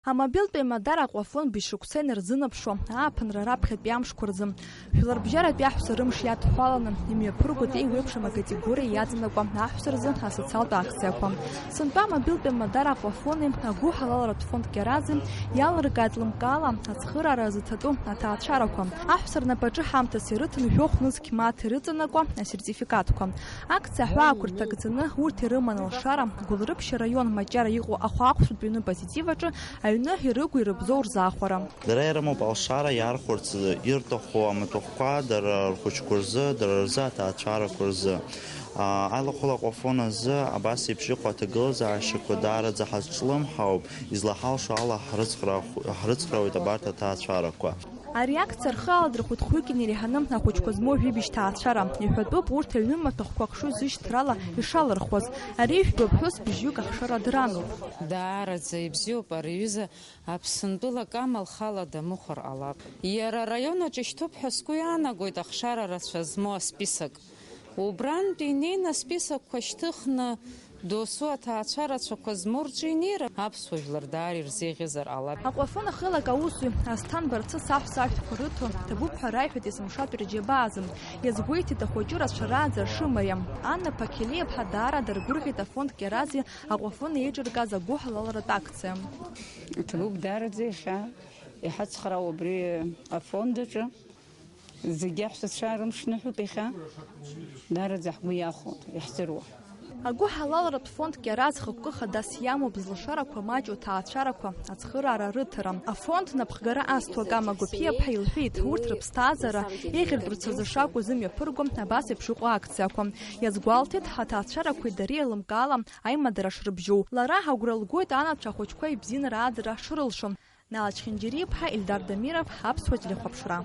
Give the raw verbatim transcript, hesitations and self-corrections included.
Амобилтә еимадара Аҟәафон быжьшықәса инарзынаԥшуа ааԥынра раԥхьатәи амшқәа рзы. Жәларбжьаратәи аҳәса рымш иадҳәаланы имҩаԥыргоит еиуеиԥшым акатегориа иаҵанакуа аҳәса рзы асоциалтә акциақәа. Сынтәа амобилтә еимадара Аҟәафони агәыҳалалратә фонд Кьарази иалыркааит лымкаала ацхыраара зыҭатәу аҭаацәарақәа. Аҳәса рнапаҿы ҳамҭас ирыҭан жәохә нызқь мааҭ ирыҵанакуа асертификатқәа. Акциа аҳәаақәа рҭагӡаны урҭ ирыман алшара, Гәылрыԥшь араион Маҷара иҟоу ахәаахәҭтәи аҩны Позитив аҿы аҩны ирыгу ирыбзоу рзаахәара. Дара ирымоуп алшара иаархәарц ирҭаху амаҭәахәқәа дара рхәыҷқәа рзы, дара рзы аҭаацәарақәа рзы. Аа, алахәыла Аҟәафон азы абас еиԥш иҟоу аҭагылазаашьақәа даараӡа ҳазҿлымҳауп, излаҳалшо ала ҳрыцхраа-, ҳрыцхраауеит абарҭ аҭаацәарақәа. Ари акциа рхы аладырхәит хәҩык инареиҳаны ахәыҷқәа змоу жәибжь ҭаацәара. Иҳәатәуп урҭ аҩны маҭәахәқәа ахшыҩ зышьҭрала ишалырхуаз. Ари жәба ԥҳәыс бжьҩык ахшара дрануп. Даараӡа ибзиоуп ари аҩыза, Аԥсынтәыла Кама лхала дамыхәар ҟалап. Иара араион аҿы ишьҭоуп ҳәа сгәы иаанагоит ахшара рацәа змоу асписок. Убрантәи инеины асписокқәа шьҭыхны, досу аҭаацәа рацәақәа змоу рҿы инеира аԥсуа жәлар даара ирзеиӷьызар ҟалап. Аҟәафын ахылак аусзуҩ Асҭан Барцыц аҳәса ашәҭқәа рыҭо, ҭабуп ҳәа раиҳәеит есымшатәи рџьабаазы. Иазгәеиҭеит ахәыҷы рацәа рааӡара шымариам. Анна Ԥақьелиаԥҳа даара даргәырӷьеит афонд Кьарази Аҟәафын еиҿыркааз агәыҳалалратә акциа. Ҭабуп даараӡа иахьа иҳацхраау абри афонд аҿы. Зегьы аҳәсацәа рымш ныҳәоуп иахьа. Даараӡа ҳгәы иахәоит, иаҳзыруа. Агәыҳалалратә фонд Кьараз хықәкы хадас иамоуп зылшарақәа маҷу ҭаацәарақәа ацхыраара рыҭара. Афонд напхгара азҭо Кама Гәыԥиаԥҳа илҳәеит, урҭ рыԥсҭазаара еиӷьыртәрц азы шакәу зымҩаԥырго абас еиԥш иҟоу акциақәа. Иазгәалҭеит, ҳаҭаацәарақәеи дареи еилымкаала аимадара шрыбжьоу. Лара агәра лгоит анацәа ахәыҷқәа ибзианы рааӡара шрылшо. Нала Чхинџьариа-иԥҳа, Ильдар Дамиров, Аԥсуа телехәаԥшра.